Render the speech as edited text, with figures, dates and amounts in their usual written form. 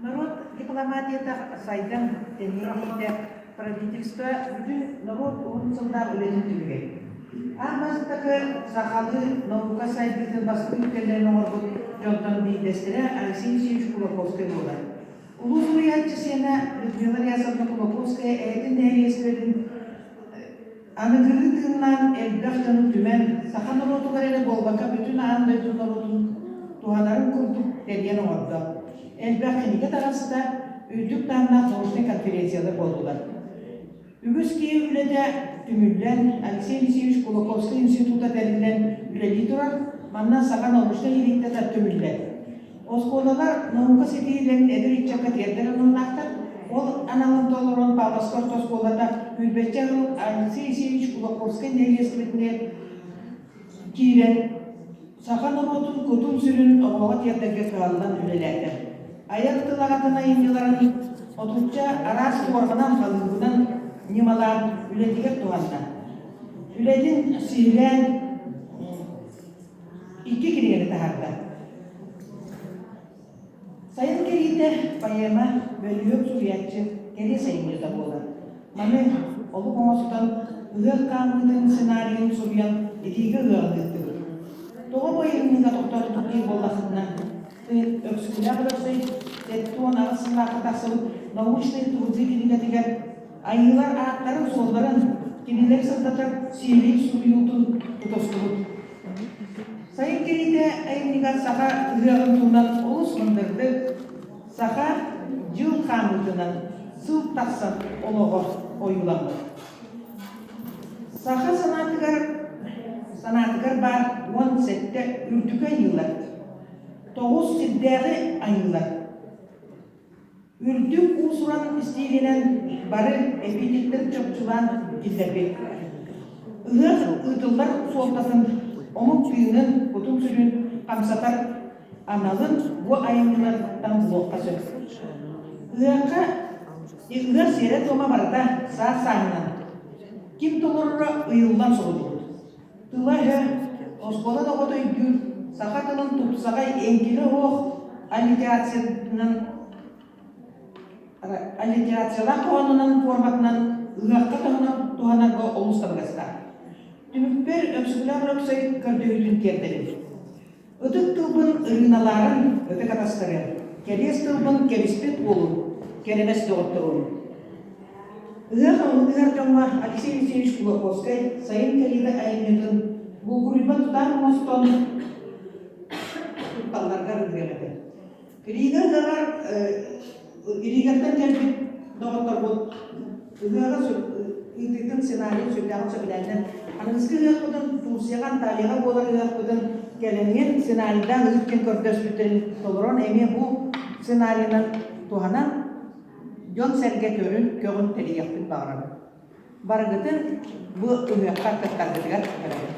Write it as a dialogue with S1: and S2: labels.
S1: Норуот дипломатията сайдан тэнийэн иһиитэ правительство бүтүн норуот уһун сыллаах үлэтин түмүгэ. Аан бастакы сахалыы наука сайдыытын бастакы үктэллэрин оҥорбут дьонтон биирдэстэрэ Алексей Евсеевич Кулаковскай буолар. Улуу суруйааччы сиэнэ Людмила Рясовна Кулаковская эһэтин нэһилиэстибэтин Аныгылыы тыыннаан элбэх дьону түмэн, саха норуотугар эрэ буолбакка бүтүн аан дойду норуотун туһанарын курдук тэрийэн оҥордо. Элбэх кинигэ таҕыста, үрдүк таһымнаах научнай конференциялар буоллулар. Үгүс киһи үлэтэ түмүллэн, Алексей Алексеевич Кулаковскай института тэриллэн үлэлии турар, манна саха научнай элитата түмүллэр. Оскуолалар наука ситиһиилэрин эдэр ыччакка тиэрдэр аналлаахтар. Ол аналын толорон Павловскай орто оскуолата сүүрбэччэ сыл Алексей Евсеевич Кулаковскай нэһилиэстибэтинэн киирэн саха норуотун кутун-сүрүн оҕоҕо тиэрдэргэ кыһаллан үлэлээтэ. Айар тыл аҕатын айымньыларын отучча араас форманан, халыыбынан ньымалаан үлэтигэр туһанна. Үлэтин сиһилээн Икки кинигэни таһаарда. Сайын кэлиитэ поэма бөлүһүөк суруйааччы кэриэс айымньыта буолар. Маны олук оҥостон ыһыах хаамыытын сценарийын суруйан итиигэ ыһыаҕын ыыттыбыт. Тоҕо бу айымньыга тохтоотубут диир буоллаххытына, Өксөкүлээх Өлөксөй 78 сыллаахха тахсыбыт «Научные труды» кинигэтигэр Айыылар ааттарын-суолларын, кинилэри сырдатар сиһилии суруйуутун тутустубут. Сайын кэлиитэ айымньыгар саха ыһыаҕын туһунан олус мындырдык, саха дьыл хаамыытынан сыл тахсан олоҕо ойууламмыт. Саха санаатыгар санаатыгар баар 17 үрдүкү айыылар, тоҕус сирдээҕи айыылар Үрдүк уус-уран истиилинэн бары эпитеттэрин чопчулаан киллэрбит. Ыһыах ыытыллар суолтатын, омук тыынын, кутун-сүрүн хамсатар аналын бу айымньылартан булуохха сөп. Ыһыахха ыһыах сиэрэ-туома барыта саас-сааһынан ким толороро ыйыллан суруллубут. Тыла-өһө, оскуола да оҕото өйдүүр, саха тылын тупсаҕай эҥкилэ суох аллитерациятынан аллитерациялаах хоһоонунан форматынан ыһыахха туһанар туһанарга олус табыгастаах. Түмүкпэр Өксөкүлээх Өлөксөй көрдөһүүтүн тиэрдэбин. Ытык тылбын ырыыналаарын ытык атастарыам, кэриэс тылбын кэбиспит уолум, кэрэмэс доҕотторум. Ыһыах ыһар дьоҥҥо Алексей Алексеевич Кулаковскай сайын кэлиитэ айымньытын булгуруйбат тутаах оҥостон тутталларыгар ыҥырыам этэ. Рига ыһыаҕар Ригаттан кэлбит доҕотторбут ыһыаҕы ыытыытын сценарийын сүрдээҕин сөбүлээннэр аныгыскы ыһыахпытын Турцияҕа Анталияҕа буолар ыһыахпытын кэлэҥҥин сценарийдаан ыыт диэн көрдөспүттэрин толорон эмиэ бу сценарийынан туһанан дьон-сэргэ көрүн көҕүн тэрийиэхпин баҕарабын. Барыгытын бу ыһыахха кыттаргытыгар ыҥырабын.